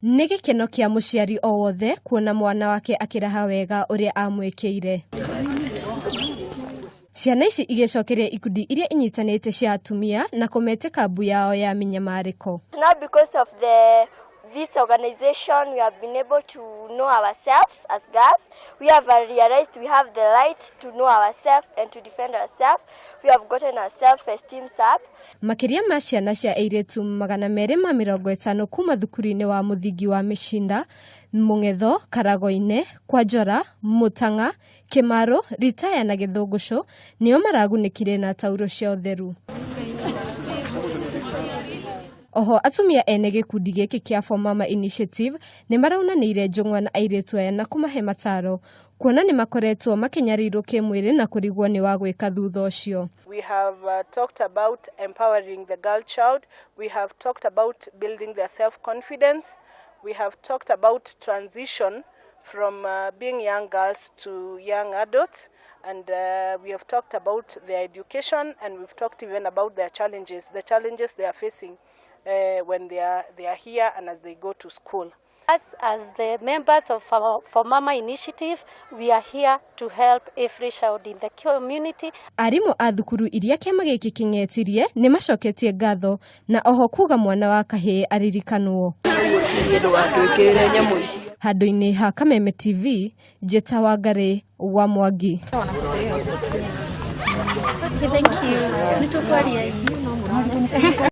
Nĩ gĩkeno kĩa mũciari o wothe kuona mwana wake akĩraha wega ũrĩa amwĩkĩire. Ciana ici igĩcokeria ikundi iria inyitanĩte cia atumia na kũmete kambu yao ya mĩnyamarĩko. Now because of this organization, we have been able to know ourselves as girls. We have realized we have the right to know ourselves and to defend ourselves. We have gotten our self-esteem up. Makĩria ma ciana cia airĩtu 250 kuma thukuru-inĩ wa mũthingi wa Mĩcinda, Mũng'etho, Karagoine, Kwanjora, Mũtang'a, Kĩmarũ, Ritaya na Gĩthũngũcũ nĩo maragunĩkire na tauro cia ũtheru. Oho atumia ene gĩkundi gĩkĩ kĩa For Mama Initiative nĩ maraunanĩire njũng'wa na airĩtu aya na kũmahe mataro kuona nĩ makoretwo makĩnyarirwo kĩmwĩrĩ na kũrigwo nĩ wa gwĩka thutha ũcio. We have talked about empowering the girl child. We have talked about building their self-confidence. We have talked about transition from being young girls to young adults. And we have talked about their education, and we've talked even about their challenges, the challenges they are facing when they are here and as they go to school. Us as the members of our For Mama Initiative, we are here to help every child in the community. Arimũ a thukuru iria kĩama gĩkĩ kĩng'etirie nĩ macoketie ngatho na oho kuga mwana wa kahĩĩ aririkanwo. Handũ-inĩ ha Kameme TV, Njĩta Wangarĩ wa Mwangi. Thank you. Nĩtũkwaria.